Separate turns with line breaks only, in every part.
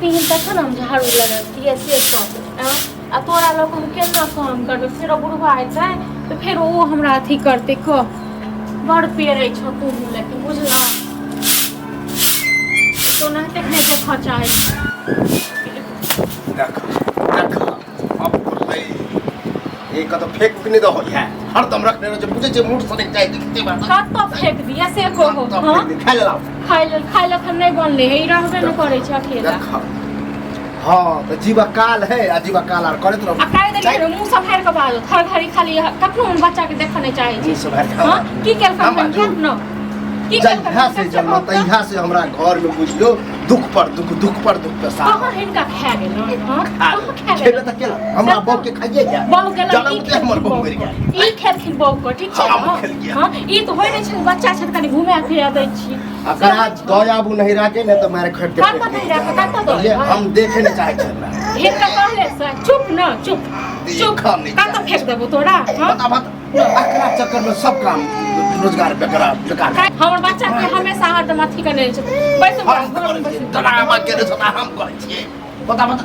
अइतिहिन तखन हम झाड़ू लगबितियै से कह। आँय, आ तोरा लऽ कऽ हम केना काम करबै? फेरो बुढ़बा अयतै तऽ फेर ओ हमरा अथी करतै। कह, बड़ पेड़ै छौ तू, लेकिन बुझलह तो ओनाहिते नहि देखऽ चाहै छी।
देख देख, अब बोललै ये कतौ फेंक उक नहि दहो है, हरदम रखने रहो। बुझै छै मूड सनक जाइ देखते बात।
कतऽ फेंक दिअ से कहो।
कतौ
हँ
फेंक दे, खाय लेलहुँ।
खाय लेल, खाय लए एखन नहि बनलै हे। ई रहबे नहि करै छै अकेला।
देख, हँ तऽ जीवा काल है आ जीवा काल आर करैत रहू।
आ काल्हि देलियै रे, मुँह सम्हारि कऽ बाजो। हर घड़ी खाली कखनो हम बच्चा के देखऽ नहि चाहै छी।
मुँह सम्हारि कऽ
हँ, की केलकै?
हम बाजू?
न की केलकै?
जहिया से जन्म तहिया से हमरा घर में बुझियो दुख पर दुख, दुख पर दुख के साथ।
कहाँ हिनका खा गेल? हँ,
खा
कहाँ खा
खेबे
गेल?
तऽ केला हमरा बहू के खाइए गया।
बहू गेल।
जनम
ई
के हमर
खेलखिन
बहू मरि
बहू
गेल।
के। ई खेलखिन बहू के, ठीक छै
हम
ने?
खेलियै।
हँ, ई तऽ होइ नहि छै, बच्चा छै तऽ कनि घुमा फिरा दै छी।
अकरा दऽ आबू नहीं राखे, नहीं तऽ मारे खट के
कतऽ नहि राखब, कतऽ दऽ
ये
एबै?
हम देखे नहीं चाहे छी एकरा।
हिनका कहले से चुप न, चुप चुप।
देखऽ नहि
कतऽ
चाहै
फेंक देबो तोरा? हँ?
बता बता, अकरा चक्कर में सब काम रोजगार बेकार बेकार।
हमर बच्चा के हमेशा हरदम अथी करने छै, बैस
हम
घर में
करै
बैस।
छियै, ड्रामा केने छौ तऽ हम करै छियै। बता बता,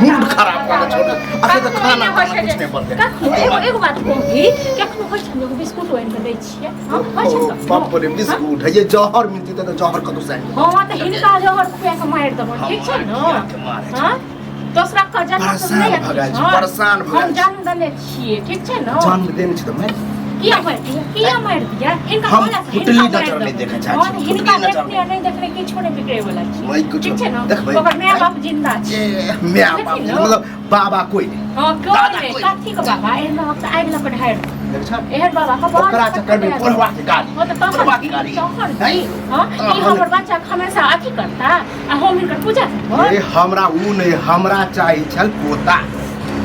मूड खराब कऽ के छोड़। अच्छा तऽ खाना खाना कुछ नहि बनतै।
कखनो एगो एगो बात कहू, कखनो होइ छै एगो बिस्कुट आनि कऽ दै छियै? हँ, होइ छै कखनो?
बाप रे, बिस्कुट है ये जहर मिलती तऽ जहर कतौ से आनि।
हँ, तऽ हिनका जहर खुआ कऽ मारि देबो, ठीक छै ने?
हम किया के मारै छै?
हँ, दोसरा के जन्म तऽ
परेशान
नहि
भऽ गेल छी,
हँ,
परेशान भऽ
हम
गेल छी।
जन्म देने छियै, ठीक छै ने?
जन्म देने छी तऽ मारि
किया मारि दिया? किया मारि दिया हिनका?
हम
कहला से
फुटली
हिनका
नजर
मारि
नहि
देबो।
देखऽ चाहै
हँ,
छी,
तऽ
फुटली
हिनका
नजर
देखने आ नहि देखने किछो नहि बिगड़े वाला छै,
वही कुछो।
ठीक छै ने?
देखबै।
ओकर माय बाप जिंदा छै।
जे माय बाप
देखी ने।
मतलब बाबा कोई नहीं।
हँ, क्यों
दादा
नहि
कोइ।
कथी के बाबा? एहन बाबा के आगि लऽ कऽ ढारि दू।
देख छ।
एहन बाबा के बाल
ओकरा चक्कर में बुढ़वा के गाली,
हँ, तऽ तहन
बुढ़वा के
की?
गाली।
तहन
नहीं?
की? हँ, ई
तहन
हमर बच्चा के हमेशा अथी करता आ हम हिनकर पूजा करबै?
ए हमरा ऊ नहि, हमरा चाही छल पोता।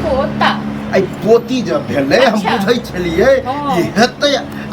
पोता।
एहि पोती जब भेलै हम बुझै छलियै ई हेतै,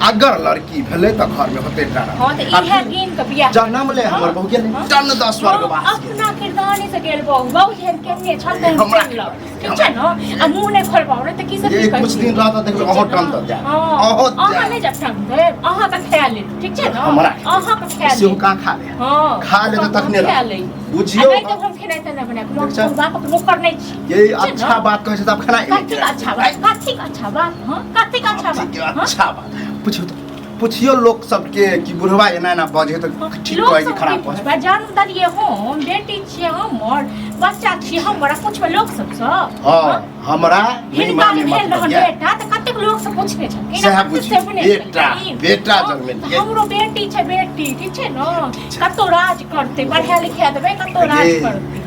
अगर लड़की भेलै तऽ घरमे होतै डरा।
हँ, तऽ
आ
इएह
फिर
गिन के बियाह
जनम ले हमर बहु गेलै जन दस स्वर्गवास गेलै।
अपना किरदानी से गेल बहु, बहु जेहन केने छल तेहन
हमरा
केलक, ठीक छै ने? आ मुँह नहि खोलबाउ ने तऽ की सब
ये
की कहै
कुछ
छी?
दिन रहत तऽ देखबै
ठीक छै
अहूँ
ने?
टंग दऽ जायब।
हँ,
अहूँ
अहाँ
जायब।
नहि जायब टंग देब, अहाँ तऽ खा लेब, ठीक छै ने?
हमरा
अहाँ के खा
सेहो
लेब।
कहाँ खा ले?
हँ,
खा ले तऽ तखने
खा
रहत।
ले।
बुझियौ
आ नहि तऽ हम खेनाइ तेनाइ बना कऽ
ठीक छै।
बाप के नौकर नहि छी।
ये
ठीक छै ने?
अच्छा बात कहै छै तऽ आब खेनाइ नहि
कथी अच्छा बात? कथी अच्छा बात? हँ, कथी अच्छा बात?
ठीक, अच्छा बात पुछियौ तऽ पुछियौ लोक सबके कि बुढ़वा एना एना बजे तऽ ठीक
लोक
कहै कि
सब
खराब
की
कहै?
बुझबै? जन्म देलियै हम, बेटी छियै हमर, बच्चा छियै हमर, आ पुछबै लोक सबसँ?
हँ, हमरा नहि
हिनका जे
माने
भेल
मतलब
रहन
यऽ।
बेटा तऽ कतेक लोक सब पूछने छलखिन,
सएह
कतेक
बुझियौ,
सेबने
बेटा,
छलखिन।
बेटा
हँ,
जन्मेलियै।
तऽ हमरो बेटी छै, बेटी, ठीक छै ने? कतौ राज करतै, पढ़ा लिखा देबै, कतौ राज
ये।
करतै।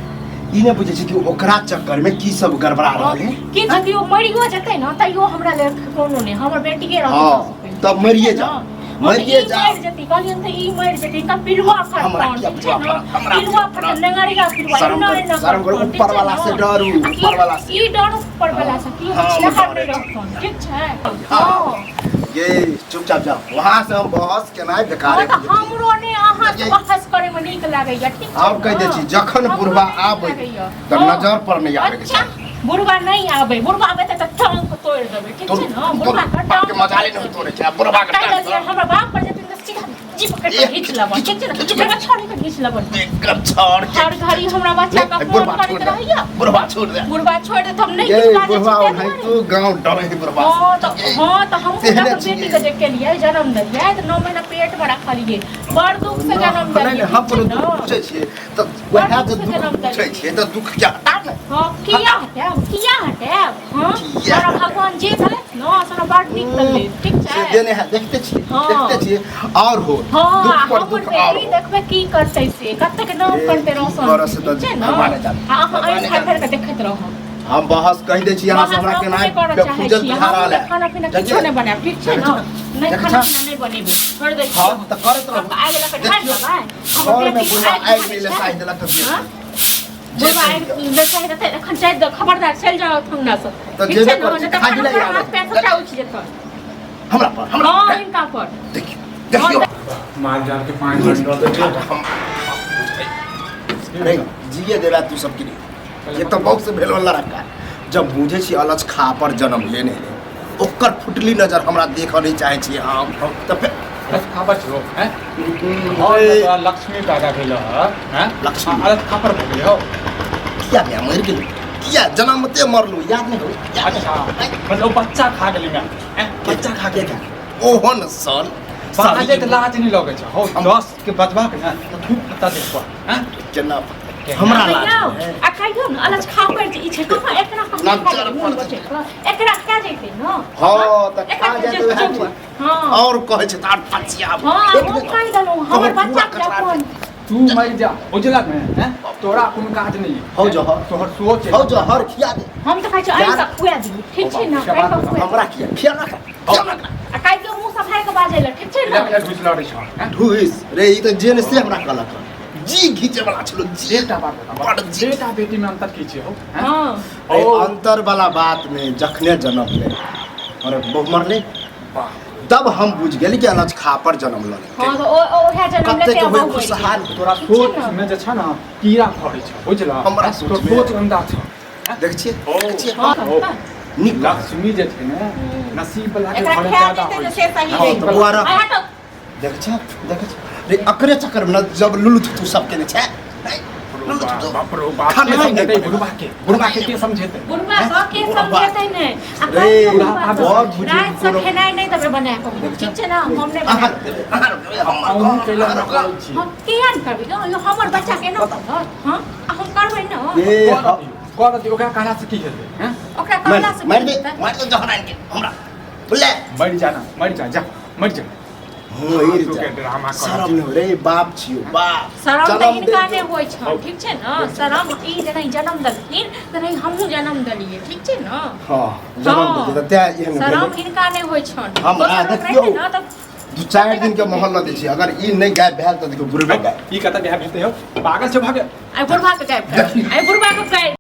ई नहि बुझै छै कि ओकरा चक्कर में की सब गड़बड़ा रहल है।
की यदि ओ मरियो जेतै ने तैयो हमरा लेल कोनो नहि, हमर बेटिए रहतै।
हँ,
सबसँ पहिले।
तब मरिए
ठीक छै
जाओ,
ने?
मरिए
ई
जाओ।
मरि जेतै, कहलियनि तऽ ई मरि जेतै, हिनका पिलुआ
हमरा
फड़तनि,
किया
ठीक छै
पिलुआ
ने?
फड़त? हमरा
पिलुआ
किया
फड़तनि, नेंगरिया पिलुआ,
शरम
एना
करू,
एना
शरम करू,
करतनि, ठीक
ऊपर
छै
वाला
ने?
से डरू,
आ
ऊपर वाला से।
ई डर ऊपर वाला से कि
हम
छिलहर
डरै
नहि
छी।
रहतनि, ठीक छै?
हाँ।
हँ।
ये चुपचाप जाओ वहां से, हम बहस केनाइ बेकार
हँ, तऽ हमरो ने अहाँ से
ये-
बहस करे में नीक लागैया, ठीक छै
आब कहि दै
ने?
छी जखन
हमरो
बुढ़वा
नीक
आबै
लागैया।
तऽ
हँ।
नजर पर नहि आबै के
अच्छा
चाही।
बुढ़वा नहि आबै, बुढ़वा आबै तऽ टांग के तोड़ि देबै, ठीक छै ने? बुढ़वा के
बाप के
टांग
मजाले नहि तोड़ै छै आ बुढ़वा के
कहि
टांग
देलियै, हमरा बाप पर जेथिन तऽ सीधा जीप पकड़ि कऽ
ए,
घीच लेबऽ, ठीक छै ने?
खींच-
जगह छोड़ि कऽ घीच लेबऽ।
एकर छड़ के
हर घड़ी हमरा बच्चा के
नहीं,
फोन
बुढ़वा
करैत
छोड़ दे
रहैया।
बुढ़वा छोड़ दे।
बुढ़वा छोड़ि दे तऽ हम नहि
ये
किछु बाजै
बुढ़वा
छी ताहि
ओनाहि
दुआरे।
तू गाँव डरे है बुढ़वा
हँ
से।
तऽ, हँ तऽ हमहूँ
तेहने
जखन
छियै।
बेटीके जे केलियै, जन्म देलियै तऽ 9 महीना पेटमे रखलियै, बड़ दुख से जन्म
नहि
देलियै,
नहि, हम
ठीक छै
कोनो
ने?
दुख पूछै छियै तऽ वएह जे
दुख से
दुख
जन्म
पूछै
देलियै।
छियै तऽ दुख के हटा ने।
हँ, किया हटायब? किया हटायब? हँ,
किया
हमरा
हटायब?
भगवान जे देलथि ने से हमरा बड़ नीक देलथि, ठीक
से
छै?
देने है, देखते छियै।
हँ।
देखते छियै और हो
हँ,
दुख
आ
पर
हमर
दुख और
बेटी
हो।
देखबै की करतै से, कतेक नाम
ए,
करतै
की
रोशन,
करऽ से तऽ
ठीक छै ने?
भगवाने जाने।
आ अहाँ
भगवाने
आँखि फाड़ि
जाने।
फाड़ि कऽ देखैत रहब।
हम बहस कहि दै छी अहाँ से
बहस
हमरा
हम
केना
नहि करऽ चाहै
फूजल
छी।
बुझा
हम
रहल है।
खाना पीना किछो नहि बनायब, ठीक छै ने? नहि,
देखै
खाना
छह?
पीना नहि बनेबै, छोड़ि दै
हँ
छियै।
तऽ करैत रहू।
आगि लऽ कऽ ढारि
देखियौ,
देबै हमर
घरमे
बेटी
बुढ़वा
आगि
आगि
खाइ
नहि
छै।
लेसाइ देलक तऽ जे
हँ?
जे
बुढ़वा
कहि
आगि
दियौ।
लेसाइ देतै एखन, चलि दो, खबरदार चलि जाउ अंगना से।
तऽ
ठीक
जेबे
छै ने?
करै छी,
नहि तऽ
खाही
खाना
नहि
हाथ
आबै।
पैर सबटा उठि जेतै
हमरा पर, हमरा
हँ
पर
हिनका पर।
देखियौ देखियौ।
माल जाल के पानी वानी दऽ देलियै।
हम अरे जिए देला तू सबके लिए। एक तऽ बहुत से भेल लड़का जब बुझै छी अलज खा पर जन्म लेने रहे, ओकर फुटली नजर हमरा देखऽ नहि चाहै छी हम तऽ फेर
अलस खापर छौ हैं घर में तोरा लक्ष्मी पैदा भेल हैं?
लक्ष्मी।
अलस खापर भऽ गेलै हौ।
किया माय मरि गेलौ? किया जनमते मरलू याद नहीं हो? याद
अच्छा
नहीं?
मतलब बच्चा खा गेलै माय हैं बच्चा खा
के
गेलै
खा? ओहन सन
बाजे तऽ लाज नहीं लगै छै हौ 10 के बजबा के ने तऽ थूक पत्ता देखबा हैं
केना हमरा लाज
यौ, आ कहियौ ने अलग खा पर जे ई छै कहाँ एकरा कहाँ
लज्जा
खा
पर
मोन बचै छल। एकरा खा जैतै ने
हँ, तऽ
एकरा
खा
जे
जेतै वएह
चौआ।
ठीक।
हँ
और कहै छै तऽ आर पचिया
हँ हम कहि देलहुँ हमर बच्चा के अपन
तू मरि जा बुझलक ने हैं तोरा कोनो काज नहीं है
हौ जहर।
तोहर सोच
हौ जहर खिया दे
हम तऽ कहै छी
यार-
एहि सब खुआ दियौ ठीक छै ने
एकटा
खाइ
बात
कऽ खुआ
हमरा किया खिया ना खा खिया ना खा
आ काल्हि के मुँह सफाइ के बाजै लए ठीक छै ने
लग घुस लड़ै छौ हैं
ढुइस रे ई तऽ जे ने से हमरा कहलक हन। जी घीचे वाला छलो जी
एकटा बात बताबऽ
बड़ जी
बेटा बेटी में अंतर की छै हौ हैं?
हँ
अरे
ओ।
अंतर वाला बात में जखने जन्म ले अरे बहु मरले
वाह
तब हम बुझ गेली कि अनज खापर जन्म लले
हँ तऽ ओ ओएह जन्म
कतेक
लेतै आ
होय
बहु मरि
खुशहाल
तोरा
ठीक छै
सोच
ने?
में जे छ ने कीड़ा फड़ै छ बुझल
हमरा सोच
तोर
में-
सोच गंदा छ
देख छियै देख छियै
हँ
ओ।
तऽ
नीक
लक्ष्मी जे छै ने नसीब वाला के
एकरा
घरे
खा
ज्यादा
जेतै
होइ
तऽ
छै
से सही
हँ,
रहतै
तऽ बौआ रह
आ हटो
देख छ देख छ रे अकरे चक्कर में न जब लुलु थुथु सब केने छै नहीं, लुलु थुथु
बाप रो बाप
खाने
के
सब
समझेतै
नहीं
बुढ़बा के बुढ़बा के के समझेतै
बुढ़बा सब के
बुढ़बा।
समझेतै ने आ
रे,
कहियो बुढ़बा
बड़
सब
बुझी
राति से
कोनो-
खेनाइ नहि देबै बना कऽ ठीक छै ने हम नहि
अहाँ
बनायब
देबै, अहाँ देबै, हमर
अहूँ
घर,
कैला
अहाँ
नहि
घर।
करै छी
हम किया नहि करबै यौ, यौ, हमर बच्चा के ना करत हँ आ हम करबै ने
ए,
कर दियौ कर दियौ ओकरा कहला से की हेतै हैं
ओकरा
मारि
कहला
दे
से
मारि दे
की हेतै?
मारि दे जहर आनि के हमरा बुझले
मरि जा ना मरि जा जा मरि जा
मरि
तू
जा
के ड्रामा करै
शरम नहि रे बाप छियो बाप
शरम तऽ
जनम
हिनका
दे
नहि होइ छनि ठीक छै ने शरम ई जेना ई जनम देलखिन तेना हमहूँ जनम देलियै ठीक छै ने
हँ जनम दे तऽ तें एहन
शरम
भेलै।
हिनका नहि होइ छनि
हमरा
दोसर
देखियौ।
रहितै ने तऽ
दू चारि दिन के मोहल्ला दै छी अगर ई नहि गायब भेल तऽ देखियौ बुढ़बे गायब
ई कतऽ गायब हेतै हौ पागल छै भऽ गेल
आइ बुढ़बा के गायब करब आइ बुढ़बा